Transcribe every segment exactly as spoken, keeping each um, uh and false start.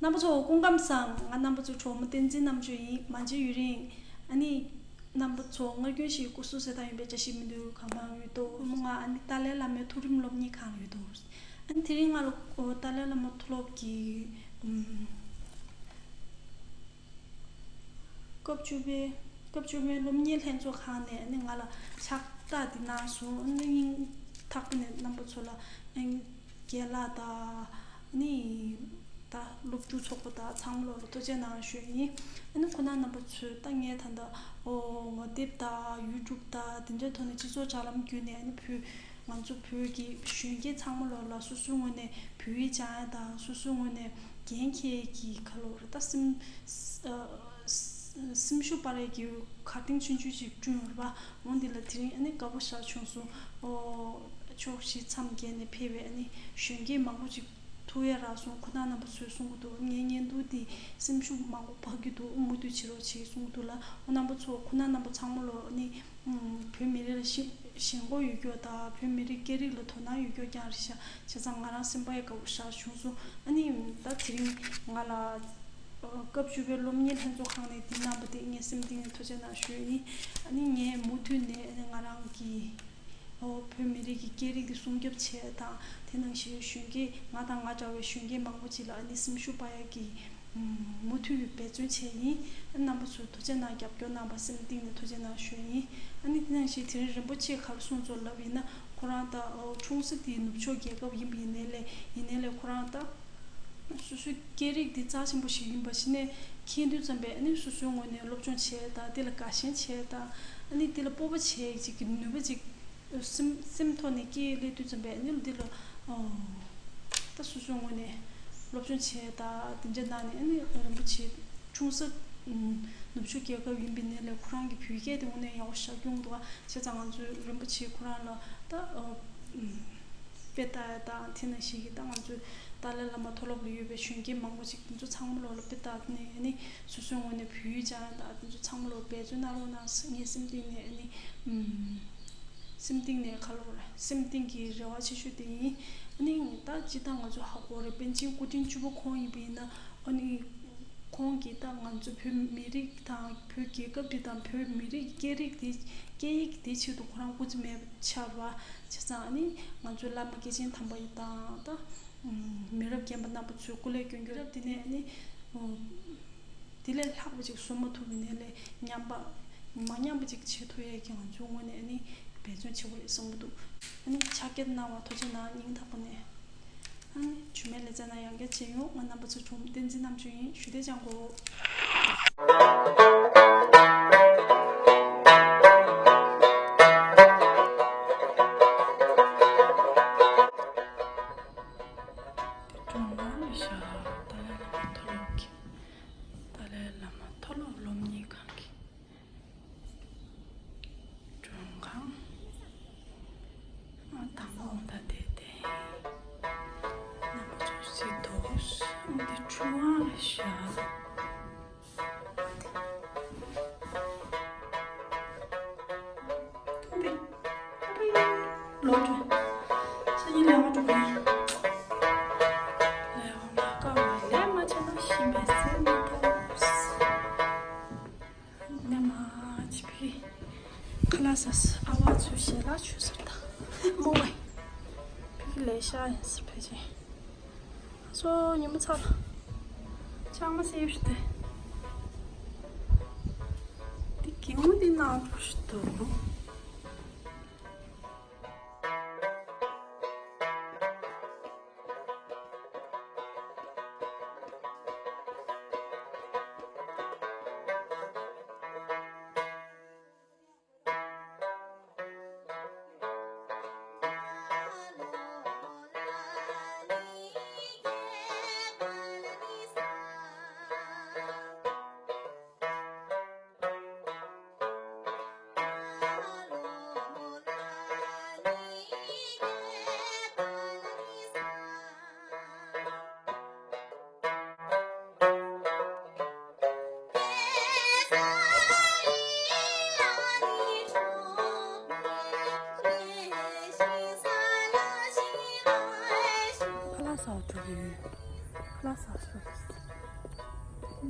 རྣམ་པ་ཚོ་སྐུ་ཁམས་བཟང་། ང་རྣམ་པ་ཚོའི་གྲོགས་མོ་བསྟན་འཛིན་རྣམ་དཔྱོད་ཡིན། མ་མཇལ་ཡུན་རིང་། ཨ་ནི། རྣམ་པ་ཚོ་སྔར་རྒྱུན་བཞིན་སྐུ་གཟུགས་གསལ་ཐང་ཡོད་པའི་བཀྲ་ཤིས་སྨོན་འདུན་གང་མང་ཡོད་དོ། ཁོ་མོ་ང་ཨ་ནི་ཏཱ་ལའི་བླ་མའི་མཐོ་རིམ་སློབ་གཉེར་ཁང་ཡོད་དོ། ཨ་ནི་དེ་རིང་ང་ལ་ཏཱ་ལའི་བླ་མ་མཐོ་སློབ་ཀྱི་ཨུམ། སྐབས་བཅུ་པའི། སྐབས་བཅུ་པའི་སློབ་གཉེར་ལྷན་ཚོགས་ཁང་ནས་ཨ་ནི་ང་ལ་ཕྱག་རྟགས་འདི་གནང་སོང་། ཨ་ནི་སྙིང་ཐག་པ་ནས་རྣམ་པ་ཚོ་ལ་ཨ་ནི་རྒན་ལགས་དང་ཨ་ནི་ད་སློབ་ཕྲུག་ཚོགས་པ་དང་ཚང་མ་ལོ་ལ་ཐུགས་རྗེ་གནང་ཞུ་ཡིན། ཨ་ནི་ཁོ་ན་རྣམ་པ་ཚོས་ད་ངས་ད་ལྟ་ཨོ་ངོ་དེབ་དང་ཡུ་ཊུབ་དང་དེ་འདྲའི་ཐོག་ནས་སྤྱི་ཚོགས་དྲ་ལམ་བརྒྱུད་ནས་ཨ་ནི་བོད། ང་ཚོ་བོད་ཀྱི་གཞོན་སྐྱེས་ཚང་མ་ལོ་ལ་སོ་སོའི་ངོས་ནས་བོད་ཡིག་སྦྱང་ཡ་དང་སོ་སོའི་ངོས་ནས་འགན་འཁྱེར་གྱི་ཁ་ལོ་རེ་ད་སེམས་ཨ་སེམས་ཤུགས་སྤར་ཡ་གི་གར་སྟེགས་ཆུང་ཆུང་ཅིག་བསྐྲུན་ཡོད་རེད་པ། འོ་འདི་ལ་དེ་རིང་ཨ་ནི་དགའ་པོ་ཞེ་དྲག་བྱུང་སོང་། ཨོ་ཕྱོགས་བཞི་མཚམས་བརྒྱད་ནས་ཕེབས་པའི་ཨ་ནི་གཞོན་སྐྱེས་མང་པོ་ཅིག་ཐུག་ཡ་རག་སོང་། ཁོ་ན་རྣམ་པ་ཚོས་གསུང་གི་འདུག་ངའི་བརྙན་ཐུང་འདི་སེམས་ཤུགས་མང་པོ་འཕར་གྱི་འདུག་མུ་མཐུད་བྱེད་རོགས་བྱེད་གསུང་གི་འདུག་ལ། ཁོ་རྣམ་པ་ཚོ་ཁོ་ན་རྣམ་པ་ཚང་མ་ལོ་ཨ་ནི། བོད་མི་རིགས་ལ་ཞེན་ཞེན་ཁོག་ཡོད་རྒྱུ་དང་བོད་མི་རིགས་སྐད་རིགས་ལ་དོ་སྣང་ཡོད་རྒྱུ་རྐྱང་རེད་ཤག་བྱས་ཙང་ང་རང་སེམས་པ་ཡང་དགའ་པོ་ཞེ་དྲག་བྱུང་སོང་། ཨ་ནི་ད་དེ་རིང་ང་ལ་སྐབས་བཅུ་པའི་སློབ་གཉེར་ལྷན་ཚོགས་ཁང་ནས་འདི་གནང་བ་དེ་ངས་སེམས་གཏིང་ནས་ཐུགས་རྗེ་གནང་ཞུ་ཡིན། ཨ་ནི་ངས་མུ་མཐུད་ནས་ཨ་ནི་ང་རང་གི་ཨོ་བོད་མི་རིགས་ཀྱི་སྐད་རིགས་འདི་སྲུང་སྐྱོབ་བྱས་དང་དེ་ནང་བཞིན་གཞོན་སྐྱེས་ང་དང་ང་འདྲ་བའི་གཞོན་སྐྱེས་མང་པོ་ཅིག་ལ་ཨ་ནི་སེམས་ཤུགས་སྤར་ཡག་གི་མུ་མཐུད་འབད་བརྩོན་བྱས་ཡིན། རྣམ་པ་ཚོས་ཐུགས་རྗེ་གནང་། རྒྱབ་སྐྱོར་གནང་བ་སེམས་གཏིང་ནས་ཐུགས་རྗེ་གནང་ཞུ་ཡིན། ཨ་ནི་དེ་ནང་བཞིན་དེ་རིང་རིན་པོ་ཆེས་ག་རེ་གསུངས་ཚོད་ལབ་ཡིན་ན། ཁོ་རང་ད་ཨོ་ཁྲུང་སི་དེའི་ནུབ་ཕྱོགས་རྒྱལ་ཁབ་ཡིན་པ་ཡིན་ནའི་ལས་ཡིན་ནའི་ལས་ཁོ་རང་ད་སོ་སོའི་སྐད་རིགས་འདི་རྩ་ཆེན་པོ་ཞིག་ཡིན་པ་ཞིག་ནས་མཁྱེན་དུས་ཙམ་པས་ཨ་ནི་སོ་སོའི་ངོས་ནས་སློབ་སྦྱོང་བྱས་དང་དེ་ལ་དགའ་ཞེན་བྱས་དང་ཨ་ནི་དེ་ལ་སྤོབས་པ་བྱས་ཅིག་གི་ནུས་པ་ཅིག་སེམས་སེམས་ཐོག་ནས་སྐྱེས་སླེབས་དུས་ཙམ་པས་ཨ་ནི་འདི་ལ་ཨོ། ད་སོ་སོའི་ངོས་ནས་སློབ་སྦྱོང་བྱས་དང་དེ་འདྲ་གནང་ནས་ཨ་ནི་རིན་པོ་ཆེ་ཁྲུང་ས་ནུབ་ཕྱོགས་རྒྱལ་ཁབ་ཡིན་པའི་ནས་ལས་ཁོ་རང་གི་བོད་སྐད་དེ་དངོས་གནས་ཡག་པོ་ཞེ་དྲག་སྐྱོང་འདུག་བ། བྱས་ཙང་ང་ཚོའི་རིན་པོ་ཆེ་ཁོ་རང་ལ་ད་ཨོ། དཔེ་ལྟ་ཡ་དང་དེ་ནང་བཞིན་གྱི་ད་ང་ཚོའི་ཏཱ་ལའི་བླ་མ་མཐོ་སློབ་ལ་ཡོད་པའི་གཞོན་སྐྱེས་མང་པོ་ཅིག་དེ་ཚོ་ཚང་མ་ལོ་ལ་དཔེ་ལྟ་ནས་ཨ་ནི་སོ་སོའི་ངོས་ནས་བོད་ཡིག་སྦྱང་ཡ་དང་དེ་ཚོ་ཚང་མ་ལོ་འབད་བརྩོན་གནང་རོགས་གནང་ངས་སེམས་གཏིང་ནས་ཨ་ནི་ཨུམ། སེམས་གཏིང་ནས་ཁ་ལོ་ར་སེམས་གཏིང་གི་རེ་བ་ཆེ་ཤོས་དེ་ཡིན། ཨ་ནི་ད་སྤྱིར་བཏང་ང་ཚོ་ཧ་གོ་རེད། པཎ་ཆེན་སྐུ་ཕྲེང་བཅུ་པ་ཁོང་ཡིན་པ་ཡིན་ན་ཨ་ནི་ཁོང་གིས་ད་ང་ཚོ་བོད་མི་རིགས་དང་བོད་རྒྱལ་ཁབ་འདི་དང་བོད་མི་རིགས་སྐད་རིགས་འདི་སྐད་ཡིག་འདི་ཆེད་དུ་ཁོ་རང་སྐུ་ཚེ་མེད་པ་ཆགས་པ་བྱས་ཙང་ཨ་ནི་ང་ཚོའི་བླ་མ་སྐྱེས་ཆེན་དམ་པ་ཡི་དང་ད་མི་རབས་རྒན་པ་རྣམ་པ་ཚོའི་སྐུ་ལས་སྐྱོན་གྱི་རབས་འདི་ནས་ཨ་ནི། དེ་ལས་ལྷག་པ་ཅིག་བཟོ་མ་ཐུབ་པའི་ནས་ལས་ཉམས་པ་མ་ཉམས་པ་ཅིག་བྱེད་ཐུབ་ཡས་ཀྱི་ང་ཚོའི་ངོས་ནས་ཨ་ནི་འབད་བརྩོན་བྱེད་དགོས་རེད་བསམ་གྱི་འདུག་ཨ་ནི་ཕྱག་འཁྱེར་གནང་བ་ཐུགས་རྗེ་གནང་། སྙིང་ཐག་པ་ནས། ཨ་ནི་རྗེས་མའི་ལེ་ཚན་ནང་ཡང་བསྐྱར་མཇལ་ཡོང་། ང་རྣམ་པ་ཚོའི་གྲོགས་མོ་བསྟན་འཛིན་རྣམ་དཔྱོད་ཡིན། ཞུ་བདེ་ཅང་གོ། ཏཱ་ལའི་བླ་མ་མཐོ་སློབ་སློབ་གཉེར་ཁང་གི་མགྲོན་ཁང་། ཨ་དང་པོ་འོང་ད་དེ་དེ། རྣམ་པ་ཚོ་གཟིགས་འདུག་འདི་ཆུ་དབང་རེད་ཤག་འདི་ལོ་དྲུག་སང་ཉིན་ལས་མ་འགྲོ་གི་ཡིན། ལས་མ་དཀའ་བ་ལས་མ་བྱས་ན་ཤི་མེད་ཟེར་མི་འདུག་ནས་མ་ཅི་ཕི་ཁ་ལག་ཟ་ས་ཨ་བ་ཚོའི་ཞལ་ལག་མཆོད་ཟེར་ད་མོ་བས་ཕི་ལས་ཤ་ཡིན་ཟེར་ཕལ་ཆེར་སོ་ཉི་མ་ཚར་ལྕང་མ་སེ་ཡོད་ཤི་དེ་འདི་གི་འུ་འདི་ནང་འགྲོ་ཤི་འདུག་ཁ་ལག་ཟ་བ་འགྲོ་གི་ཡོད། ཁ་ལག་ཟ་བ་འགྲོ་གི་ཡོད། དེ་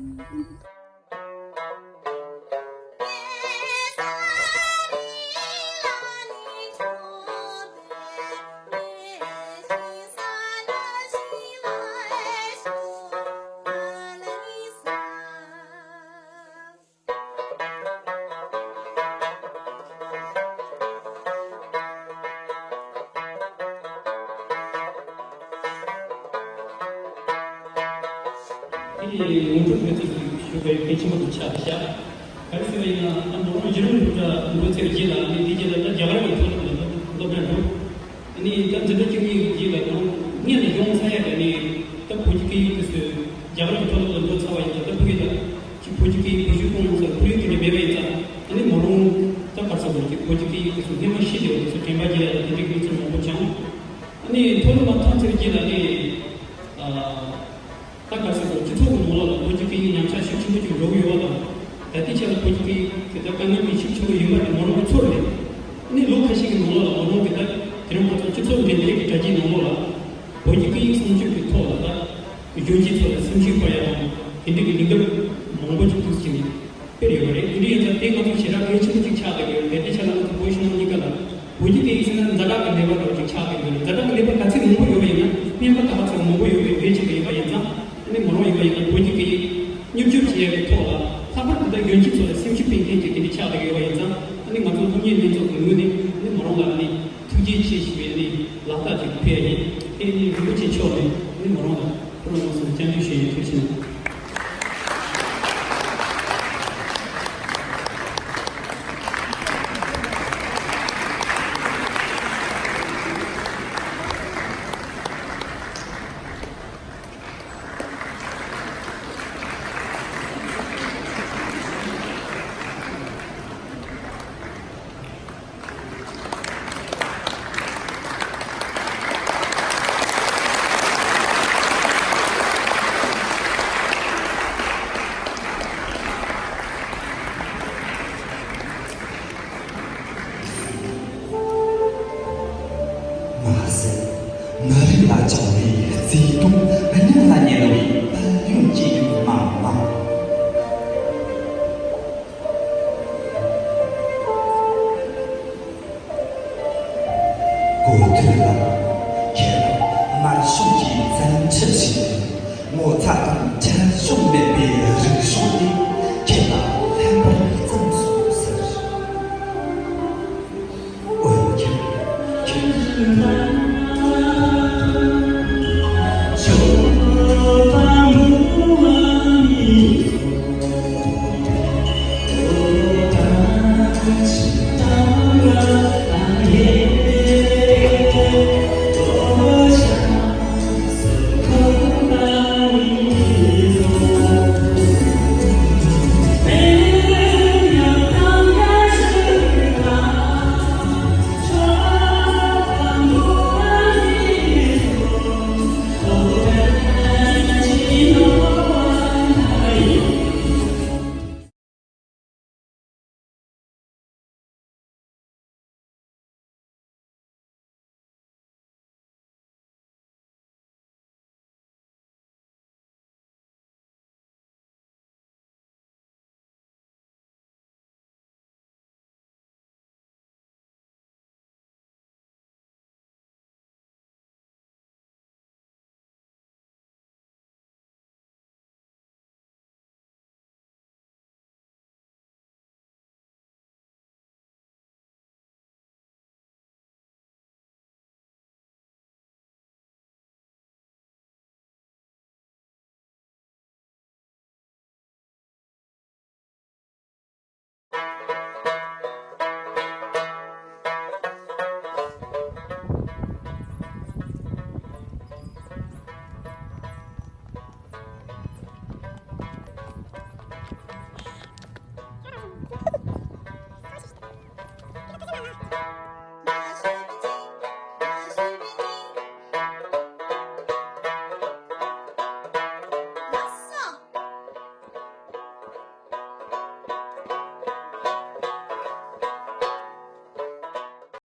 ནི་ངོ་སྤྲོད་དེ་ཚོ་ཞུ་བའི་གལ་ཆེན་པོ་དུ་ཆགས་བཞག་ག་རེ་ཟེར་བ་ཡིན་ན། ཨ་མོ་རང་རྒྱུན་རིང་སློབ་གྲྭ་འགོ་ཚུགས་རྗེས་ལ་ནི་དེ་རྗེས་ལ་ད་རྒྱ་གར་གྱི་མཐོ་སློབ་ལ་སློབ་གྲྭ་འགྲོ། ཨ་ནི་ད་འཛིན་གྲྭ་བཅུ་གཉིས་རྗེས་ལ་ཁོང་སྔོན་ལ་ཡོང་ཚར་ཡ་དེ་ནི་ད་བོད་ཀྱི་སྐད་ཡིག་དེ་ཚོ་རྒྱ་གར་གྱི་མཐོ་སློབ་ལ་འགྲོ་ཚར་བ་ཡིན་ཙང་། ད་ཕ་གི་ད་ཅིག་བོད་ཀྱི་སྐད་ཡིག་བེད་སྤྱོད་གཏོང་ཡོང་ས་ཁོར་ཡུག་དེ་འདྲ་མེད་པ་ཡིན་ཙང་། ཨ་ནི་མོ་རང་ད་ག་རེ་ཟེར་དགོས་རེད། ཅིག་བོད་ཀྱི་སྐད་ཡིག་དེ་ཚོ་སྔོན་མ་ཤེས་བསྡད་པ་དེ་ཚོ་དྲན་པ་བརྗེད་ཡ་ལ་དེ་འདྲའི་གནས་ཚུལ་མང་པོ་བྱུང་། ཨ་ནི་མཐོ་སློབ་མ་ཐོན་ཚར་རྗེས་ལ་ནི་ཨ། ད་ག་རེ་ཟེར་དགོས། སྤྱི་ཚོགས་ཀྱི་ནང་ལོགས་ལ་བོད་ཀྱི་སྐད་ཡིག་ཉམས་ཆག་ཤུགས་ཆེན་པོ་ཅིག་འགྲོ་གི་ཡོད་པ་དང་། ད་ལྟའི་ཆ་ལ་བོད་ཀྱི་སྐད་ཡིག་དེ་ད་དཀའ་ངལ་གྱི་ཤུགས་ཆེན་པོ་ཡིན་པ་དེ་མོ་རང་གི་ཚོར་རེད། ཨ་ནི་ལོ་ཁ་ཤས་ཀྱི་ནང་ལོགས་ལ་མོ་རང་གི་ད་དེ་རིང་ཁོ་ཚོ་སྤྱི་ཚོགས་འབྲེལ་མཐུད་ཀྱི་དྲ་རྒྱའི་ནང་ལོགས་ལ་བོད་ཀྱི་སྐད་ཡིག་སྲུང་སྐྱོབ་ཀྱི་ཐོག་ལ་ད་གཞོན་སྐྱེས་ཚོ་ལ་སེམས་ཤུགས་སྤར་ཡ་དང་། དེ་འདྲ་གི་ལས་འགུལ་མང་པོ་ཅིག་འདུག་ཅིང་སྤེལ་ཡོད་པ་རེད། དེ་འདྲ་ཡིན་ཙང་དེ་ང་ཚོ་ཞེ་དྲག་གལ་ཆེན་པོ་ཅིག་ཆགས་བསྡད་ཡོད་རེད། ད་ལྟའི་ཆ་ལ་ང་ཚོ་བོད་ཕྱི་ནང་གཉིས་ཀ་ལ། བོད་ཀྱི་སྐད་ཡིག་ཟེར་ན་ཛ་དྲག་གི་ནུས་པ་འདྲ་བོ་ཅིག་ཆགས་ཀྱི་ཡོད་རེད། ཛ་དྲག་གི་ནུས་པ་ག་ཚད་མང་པོ་ཡོད་པ་ཡིན་ན། སྨན་པ་ད་ག་ཚོད་མང་པོ་ཡོད་པའི་གནས་ཅིག་ལ་ཡིན་པ་ཡིན་ཙང་། ཨ་ནི་མོ་རང་ཡིན་པ་ཡིན་ན་བོད་ཀྱི་སྐད་ཡིག་མཉམ་སྤྱོད་བྱེད་ཡག་གི་ཐོག་ལ་ལྷག་པར་དུ་ད་གཞོན་སྐྱེས་ཚོ་ལ་སེམས་ཤུགས་སྤེལ་མཁན་ཅིག་དེ་འདྲ་ཆགས་བསྡད་ཀྱི་ཡོད་པ་ཡིན་ཙང་། ཨ་ནི་ང་ཚོ་སློབ་གཉེར་ལྷན་ཚོགས་ཀྱི་ངོས་ནས་ཨ་ནི་མོ་རང་ལ་ཨ་ནི་ཐུགས་རྗེ་ཆེ་ཞུ་བའི་ཨ་ནི་ལག་རྟགས་ཅིག་ཕུལ་ཡ་ཡིན། དེ་ཨ་ནི་རིན་པོ་ཆེ་མཆོག་ནས་ཨ་ནི་མོ་རང་ལ་ཁོ་རང་ལ་སོགས་སྐྱབས་འཇུག་ཞུ་ཡ་ཡིན། ཐུགས་རྗེ་ཆེ་གནང་། མ་ཟད། མི་རིགས་ལ་བཅངས་པའི་བརྩེ་དུང་སྙིང་ལ་ཉར་བའི་དཔལ་ཡོན་གྱི་མ་འོངས་པ། གོ་ཐོས་ལ་ཁྱེད་དམར་གཞུང་གི་བཙན་ཁྲིད་བྱས་ཏེ། ངོ་ཚ་དང་ཁྲེལ་གཞུང་མེད་པའི་རིག་གཞུང་དེ་ཁྱེད་ལ་ལྷན་པར་བརྩམས་སོང་ཟེར། འོན་ཀྱང་ཁྱེད་ཀྱིས་ང་ཚོ་